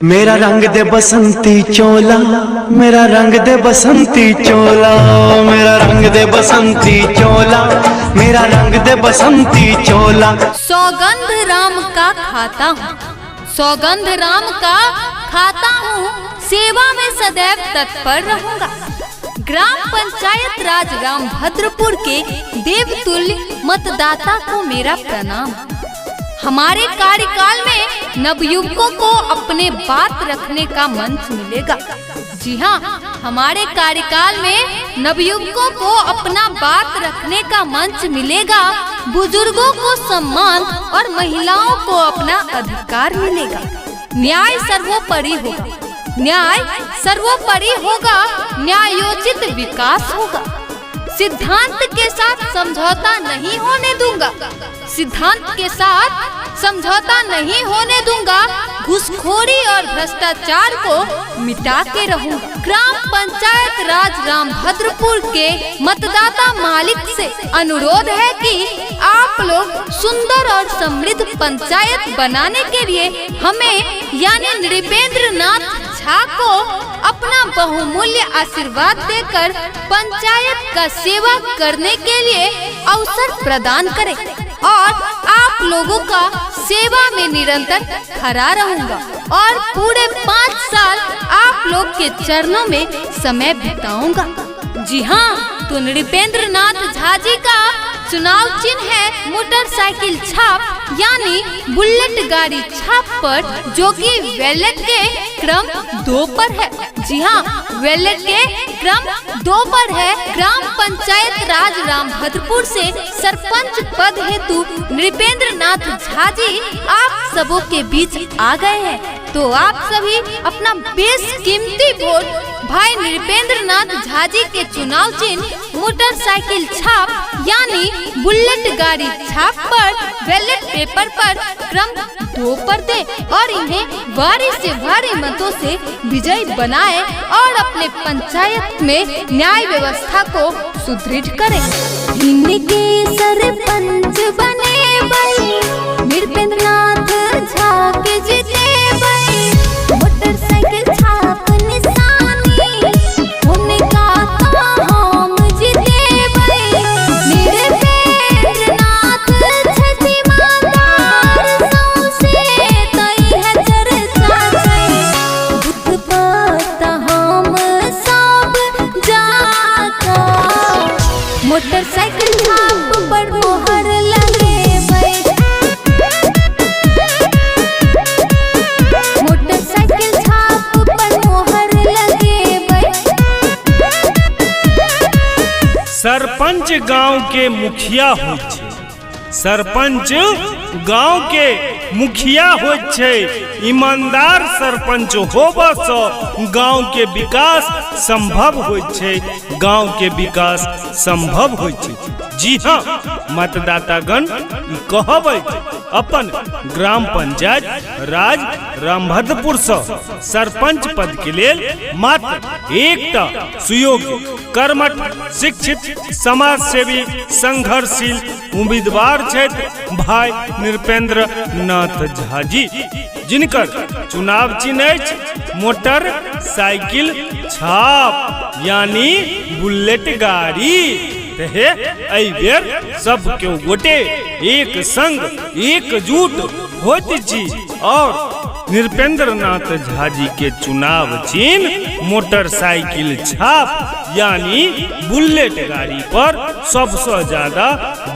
मेरा रंग दे बसंती चोला, मेरा रंग दे बसंती चोला, मेरा रंग दे बसंती चोला, मेरा रंग दे बसंती चोला। सौगंध राम का खाता हूँ, सौगंध राम का खाता हूँ, सेवा में सदैव तत्पर रहूंगा। ग्राम पंचायत राज रामभद्रपुर के देवतुल्य मतदाता को मेरा प्रणाम। हमारे कार्यकाल में नवयुवकों को अपने बात रखने का मंच मिलेगा। जी हाँ, हमारे कार्यकाल में नवयुवकों को अपना बात रखने का मंच मिलेगा, बुजुर्गों को सम्मान और महिलाओं को अपना अधिकार मिलेगा। न्याय सर्वोपरि होगा, न्याय सर्वोपरि होगा, न्यायोचित विकास होगा। सिद्धांत के साथ समझौता नहीं होने दूंगा, सिद्धांत के साथ समझौता नहीं होने दूंगा। घुसखोरी और भ्रष्टाचार को मिटा के रहूंगा। ग्राम पंचायत राज रामभद्रपुर के मतदाता मालिक से अनुरोध है कि आप लोग सुंदर और समृद्ध पंचायत बनाने के लिए हमें यानी नृपेंद्र नाथ झा को अपना बहुमूल्य आशीर्वाद देकर पंचायत का सेवा करने के लिए अवसर प्रदान करें और आप लोगों का सेवा में निरंतर खड़ा रहूंगा और पूरे 5 साल आप लोग के चरणों में समय बिताऊंगा। जी हाँ, तो नृपेंद्र नाथ झा जी का चुनाव चिन्ह है मोटरसाइकिल छाप यानी बुलेट गाड़ी छाप पर, जो कि वैलेट के क्रम 2 पर है। जी हाँ, वैलेट के क्रम 2 पर है। ग्राम पंचायत राज रामभद्रपुर से सरपंच पद हेतु नृपेंद्र नाथ झा जी आप सबों के बीच आ गए हैं, तो आप सभी अपना बेशकीमती वोट भाई नृपेंद्र नाथ झा जी के चुनाव चिन्ह मोटरसाइकिल छाप यानी बुलेट गाड़ी छाप पर बैलेट पेपर पर क्रम 2 पर दे और इन्हें भारी से भारी मतों से विजयी बनाएं और अपने पंचायत में न्याय व्यवस्था को सुदृढ़ करें। इनके सरपंच बने भाई नृपेंद्र नाथ झा के जीते भाई, मोटरसाइकिल छाप निशानी उनका हम जीते भाई। नृपेंद्र नाथ छठी माता सौंसे तई है चर्चा छै, दुख पता हम सब जाका, मोटरसाइकिल छाप पर मोहर लगेबै, मोटरसाइकिल छाप पर मोहर लगेबै। सरपंच गांव के मुखिया होइ छै, सरपंच गांव के मुखिया होइ छै। ईमानदार सरपंच होबसँ गांव के विकास संभव होइ छै, गांव के विकास संभव होइ छै। जी हाँ, मतदातागण ई कहब अछि अपन ग्राम पंचायत राज रामभद्रपुर से सरपंच पद के लेल मात्र एकटा सुयोग्य, कर्मठ, शिक्षित, समाजसेवी, संघर्षशील उम्मीदवार छथि भाई नृपेंद्र नाथ झा जी, जिनकर चुनाव चिन्ह अछि मोटर साइकिल छाप यानी बुलेट गाड़ी। हे एहि बेर सब केओ गोटे एक संग एकजुट होइत छी और नृपेंद्र नाथ झा जी के चुनाव चिन्ह मोटरसाइकिल छाप यानी बुलेट गाड़ी पर सबसे ज्यादा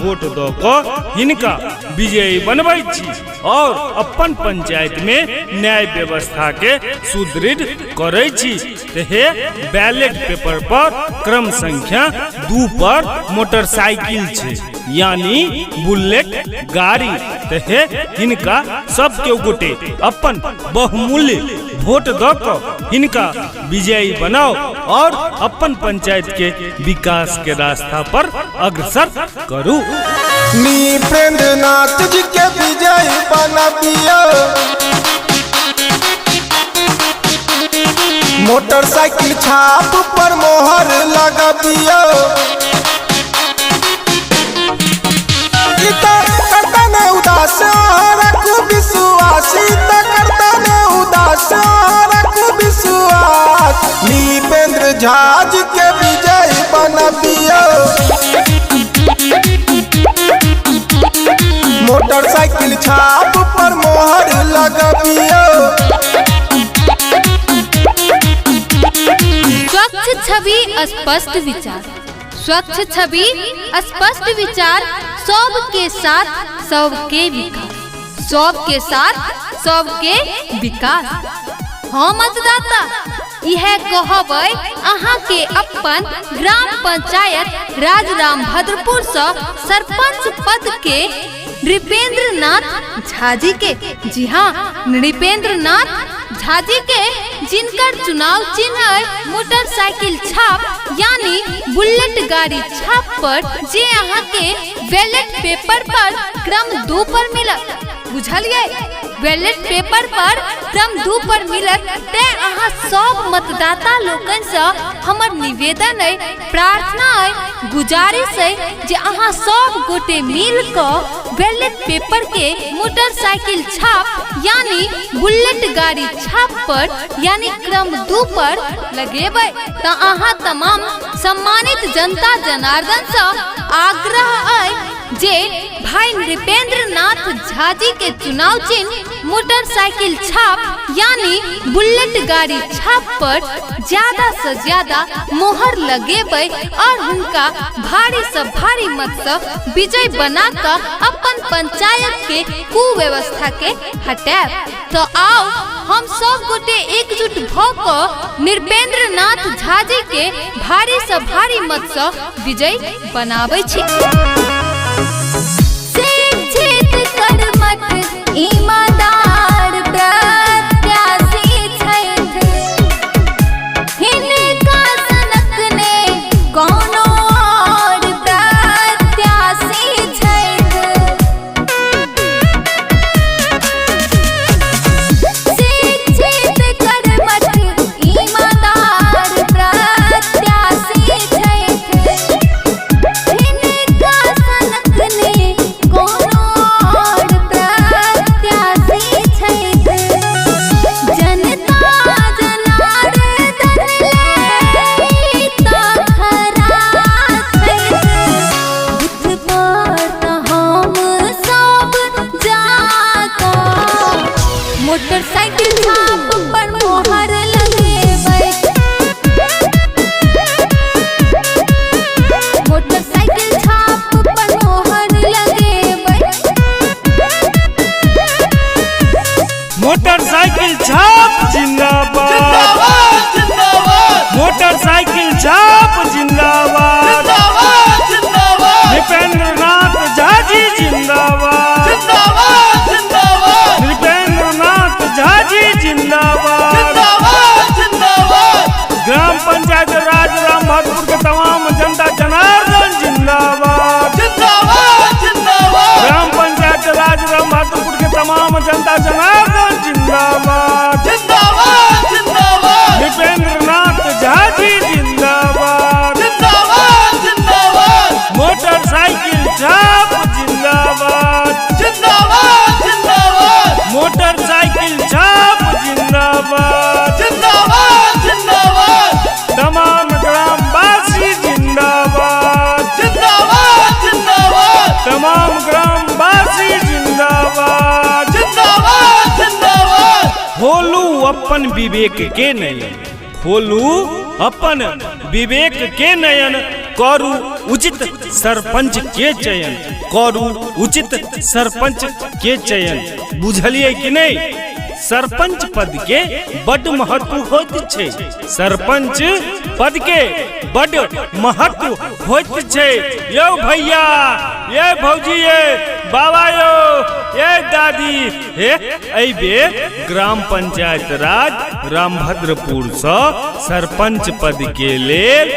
वोट दऽ कऽ हिनका विजयी बनबै छी और अपन पंचायत में न्याय व्यवस्था के सुदृढ़ करै छी। तऽ हे बैलेट पेपर पर क्रम संख्या 2 पर मोटरसाइकिल छै यानी बुलेट गाड़ी। तऽ हे हिनका सब केओ गोटे अपन बहुमूल्य वोट दऽ कऽ हिनका विजयी बनाओ और अपन पंचायत के विकास के रास्ता पर अग्रसर करू। नृपेंद्र नाथ जी के विजयी बनाबियो, मोटरसाइकिल छाप पर मोहर लगाबियो। करता ने उदास रखू विश्वास, करता ने उदास झा जी के विजय बनबियो। मोटरसाइकिल छाप पर मोहर लगबियो। स्वच्छ छवि स्पष्ट विचार, स्वच्छ छवि स्पष्ट विचार, सबके साथ सबके विकास, सबके साथ सबके विकास। हाँ मतदाता, यह कहबै अहाँ के अपन ग्राम पंचायत राज रामभद्रपुर से सरपंच पद के नृपेंद्र नाथ झा जी के, जी हाँ नृपेंद्र नाथ झा जी के, जिनकर चुनाव चिन्ह है मोटरसाइकिल छाप यानी बुलेट गाड़ी छाप पर, जे अहाँ के बैलेट पेपर पर क्रम 2 पर मिलत। बुझलिए, बैलेट पेपर पर क्रम 2 पर मिलत। तें अहाँ सब मतदाता लोकन से हमर निवेदन है, प्रार्थना है, गुजारिश है जे अहाँ सब गोटे मिल क बैलेट पेपर के मोटरसाइकिल छाप यानी बुलेट गाड़ी छाप पर यानी क्रम 2 पर लगेबै। त अहाँ तमाम सम्मानित जनता जनार्दन से आग्रह है जे भाई नृपेंद्र नाथ झा जी के चुनाव चिन्ह मोटरसाइकिल छाप यानी बुलेट गाड़ी छाप पर ज्यादा से ज्यादा मोहर लगेबै और हुनका भारी से भारी मत से विजय बना कर अपन पंचायत के कुव्यवस्था के हटाएब। तो आओ हम सब गोटे एकजुट भ क नृपेंद्र नाथ झा जी के भारी से भारी मत से विजय बनाबै छी। शिक्षित कर्मठ ईमानदार प्रत्याशी छथि, हिनका सनक ने कोनो और प्रत्याशी छथि। शिक्षित कर्मठ ईमानदार प्रत्याशी छथि, हिनका सनक ने कोनो और प्रत्याशी छथि। जनता जनार्दन ले त खरा छथि, बुथ पर त हम सब जाकऽ मोटरसाइकिल छाप पर मोहर लगेबै। मोटरसाइकिल छाप पर मोहर लगेबै। मोटरसाइकिल छाप जिंदाबाद, मोटरसाइकिल छाप जिंदाबाद, नृपेंद्र नाथ झा जी जिंदाबाद, नृपेंद्र नाथ झा जी जिंदाबाद। ग्राम पंचायत राज रामभद्रपुर के तमाम जनता जनार्दन जिंदाबाद। ग्राम पंचायत राज रामभद्रपुर के तमाम जनता जनार्दन जिंदाबाद। नृपेंद्र नाथ झा जी जिंदाबाद, मोटरसाइकिल छाप जिंदाबाद, मोटरसाइकिल छाप जिंदाबाद, तमाम ग्रामवासी जिंदाबाद, तमाम ग्रामवासी जिंदाबाद। खोलू अपन विवेक के नयन, खोलू अपन विवेक के नयन, करू उचित सरपंच के चयन, करू उचित सरपंच के चयन। बुझलिए कि नहीं? सरपंच पद के बड महत्व होइत छै, सरपंच पद के बड महत्व होइत छै। यौ भैया, ये भौजी, ये बाबा, यो ये दादी, हे एहि बेर ग्राम पंचायत राज रामभद्रपुर सँ सरपंच पद के लेल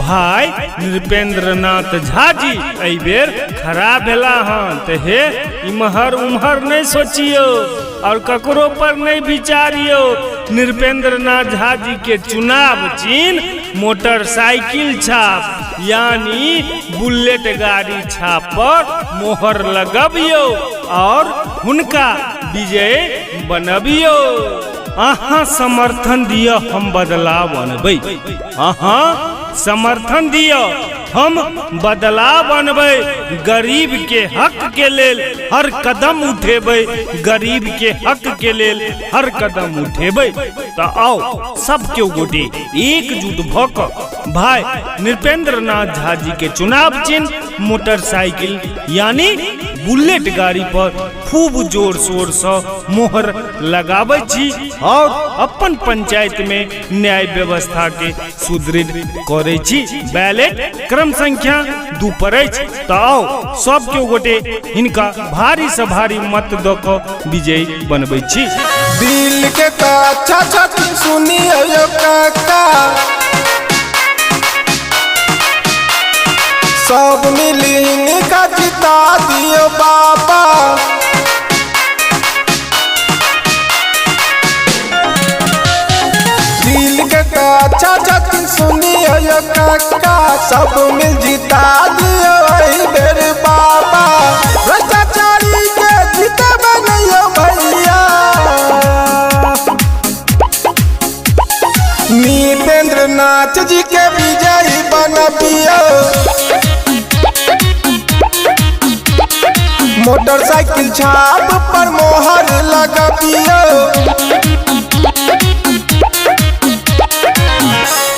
भाई नृपेंद्र नाथ झा जी एहि बेर खड़ा भेला हन। तऽ हे इम्हर उम्हर नहि सोचियौ और ककरो पर नहीं विचारियो। नृपेंद्र नाथ झा जी के चुनाव चिन्ह मोटरसाइकिल छाप यानी बुलेट गाड़ी छाप पर मोहर लगबियो और हुनका विजय बनबियो। अहाँ समर्थन दिअ, हम बदलाव अनबै। अहाँ समर्थन दिअ, हम बदलाव अनबै। गरीब के हक के लेल हर कदम उठेबै, गरीब के हक के लेल हर कदम उठेबै। तऽ आओ सब केओ गोटे एकजुट भऽ कऽ भाई नृपेंद्र नाथ झा जी के चुनाव चिन्ह मोटरसाइकिल यानी बुलेट गाड़ी पर खूब जोर शोर से मोहर लगाबै छी और अपन पंचायत में न्याय व्यवस्था के सुदृढ़ करै छी। बैलेट क्रम संख्या 2 पर अछि। तऽ आओ सब केओ गोटे हिनका भारी से भारी मत दऽ कऽ विजयी बनबै छी। दिल के तो अच्छा छथिन सुनियो काका, सब मिली इनका जिता दियो बाबा। दिल के तो अच्छा छथिन सुनियो काका, सब मिल जिता दियो एहि बेर बाबा। भ्रष्टाचारी के जीते बनैयो भैया, नृपेंद्र नाथ जी के विजयी बनबियो। मोटरसाइकिल छाप पर मोहर लगबियो।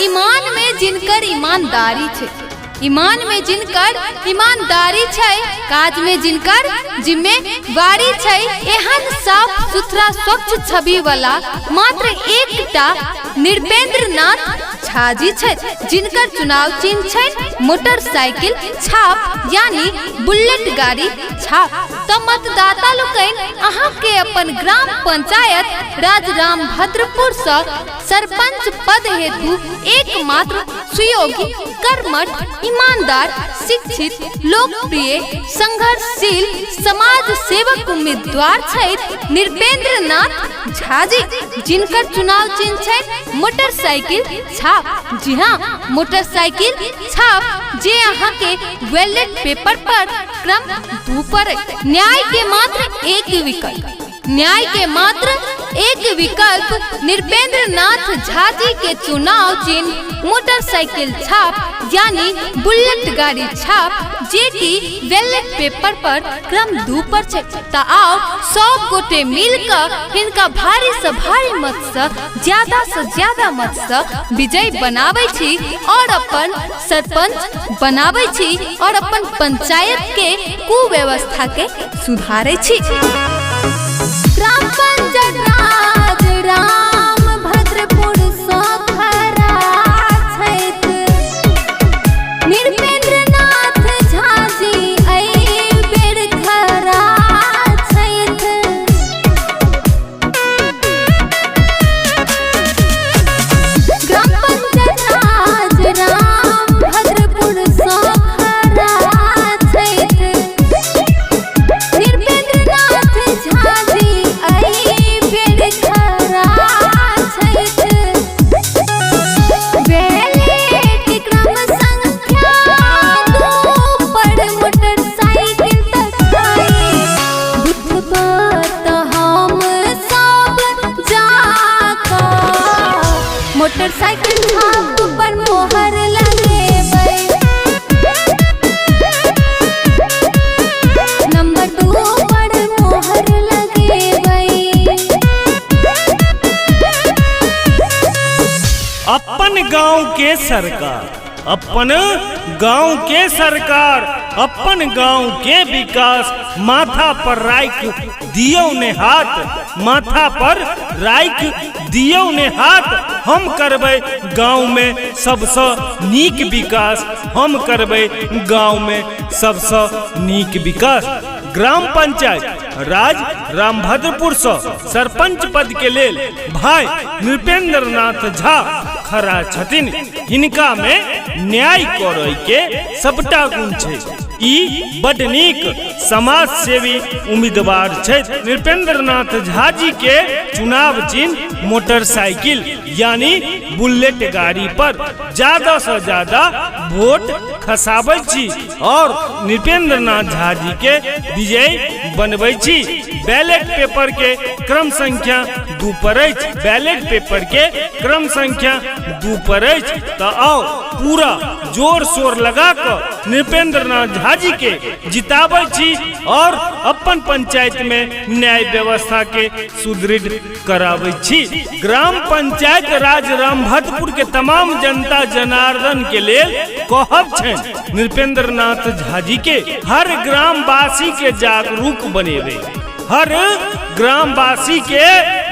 ईमान में जिनकर ईमानदारी छै, ईमान में जिनकर ईमानदारी छै, काज में जिनकर जिम्मेवारी छै, एहन साफ सुथरा स्वच्छ छवि वाला मात्र एकटा नृपेंद्र नाथ झा जी छै, जिनकर चुनाव चिन्ह छै मोटरसाइकिल छाप यानी बुलेट गाड़ी छाप। तो मतदाता लोकनि अहाँ के अपन ग्राम पंचायत राज रामभद्रपुर से सरपंच पद हेतु एकमात्र सुयोग्य, कर्मठ, ईमानदार, शिक्षित, लोकप्रिय, संघर्षशील समाज सेवक उम्मीदवार छथि नृपेंद्र नाथ झा जी, जिनकर चुनाव चिन्ह छै मोटरसाइकिल छाप। जी हाँ, मोटरसाइकिल छाप, जे अहाँ के बैलेट पेपर पर क्रम 2 पर। न्याय के मात्र एक विकल्प, न्याय के मात्र एक विकल्प नृपेंद्र नाथ झा जी के चुनाव चिन्ह मोटरसाइकिल छाप यानी बुलेट गाड़ी छाप, जे कि बैलेट पेपर पर क्रम 2 पर छै। तऽ आओ सब गोटे मिल कऽ हिनका भारी से भारी मत से ज्यादा से ज्यादा मत से विजयी बनाबै छी और अपन सरपंच बनाबै छी और अपन पंचायत के कुव्यवस्था के सुधारै छी। ग्राम पंचायत राज रामभद्रपुर सँ खड़ा छथि नृपेंद्र नाथ झा जी, एहि बेर खड़ा छथि। ग्राम पंचायत राज रामभद्रपुर सँ खड़ा छथि नृपेंद्र नाथ झा जी, एहि बेर खड़ा छथि। बैलेट क्रम संख्या 2 पर मोटरसाइकिल तकाई, बुथ पर हम सब जाकऽ मोटरसाइकिल छाप पर मोहर लगेबै। नंबर 2 पर मोहर लगेबै। अपन गांव के सरकार, अपन गांव के सरकार, अपन गांव के विकास, माथा पर राख दियौ ने हाथ, माथा पर राख दियौ ने हाथ। हम करबै गांव में सबसँ नीक विकास, हम करबै गांव में सबसँ नीक विकास। ग्राम पंचायत राज रामभद्रपुर से सरपंच पद के लेल भाई नृपेंद्र नाथ झा खड़ा छथिन। हिनका में न्याय करे के सबटा गुण छै। ई बड नीक समाज सेवी उम्मीदवार छथि। नृपेंद्र नाथ झा जी के चुनाव चिन्ह मोटरसाइकिल यानी बुलेट गाड़ी पर ज्यादा से ज्यादा वोट खसाबै छी और नृपेंद्र नाथ झा जी के विजयी बनबै छी। बैलेट पेपर के क्रम संख्या 2 पर अछि। बैलेट पेपर के क्रम संख्या 2 पर अछि। तऽ आउ पूरा जोर शोर लगा कऽ नृपेंद्र नाथ झा जी के जिताबै छी और अपन पंचायत में न्याय व्यवस्था के सुदृढ़ कराबै छी। ग्राम पंचायत राज रामभद्रपुर के तमाम जनता जनार्दन के लेल कहब छनि नृपेंद्र नाथ झा जी के हर ग्रामवासी के जागरूक बनेबै, हर ग्रामवासी के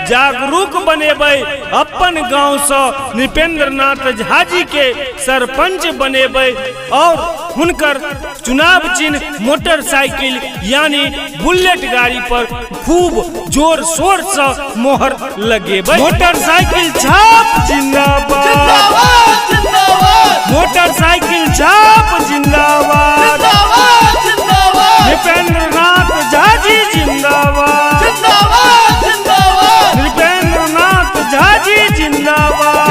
जागरूक बनेबै, अपन गांव से नृपेंद्र नाथ झा जी के सरपंच बनेबै और हुनकर चुनाव चिन्ह मोटरसाइकिल यानी बुलेट गाड़ी पर खूब जोर शोर से मोहर लगेबै। मोटरसाइकिल छाप जिंदाबाद, मोटरसाइकिल छाप जिंदाबाद, नृपेंद्र नाथ झा जी जिंदाबाद, नृपेंद्र नाथ झा जी जिंदाबाद।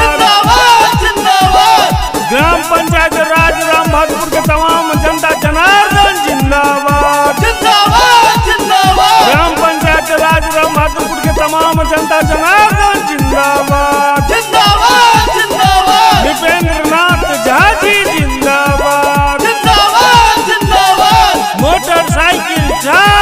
ग्राम पंचायत राज रामभद्रपुर के तमाम जनता जनार्दन जिंदाबाद। ग्राम पंचायत राज रामभद्रपुर के तमाम जनता जनार्दन जिंदाबाद। नृपेंद्र नाथ झा जी जिंदाबाद, मोटरसाइकिल छाप।